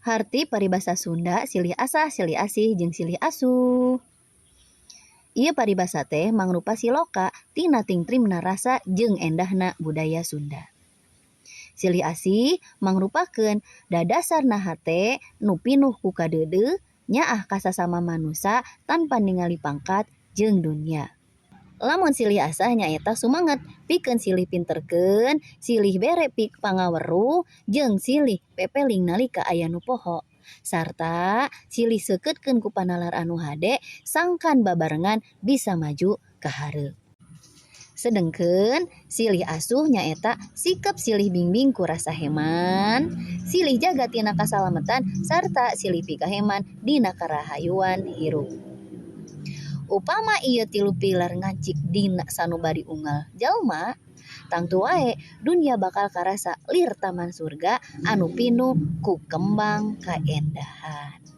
Harti paribasa Sunda silih asah, silih asih jeung silih asuh. Ieu paribasa teh mangrupa siloka tina tingtrimna rasa jeung endahna budaya Sunda. Silih asih mangrupakeun dadasarna hate nu pinuh ku kadeudeuh nyaah ka sasama manusa tanpa ningali pangkat jeung dunya. Lamun silih asah nyaeta sumanget pikeun silih pinterkeun, silih bere pangaweruh jeung silih pepeling nalika aya nu poho. Sarta silih seukeutkeun ku panalar anu hade sangkan babarengan bisa maju ka hareup. Sedengkeun silih asuh nyaeta sikep silih bingbing ku rasa heman, silih jaga tina kasalametan sarta silih pikaheman dina karahayuan hirup. Upama ieu tilu pilar ngancik dina sanubari unggal jalma, tangtu wae dunya bakal karasa lir taman surga anu pinuh ku kembang kaendahan.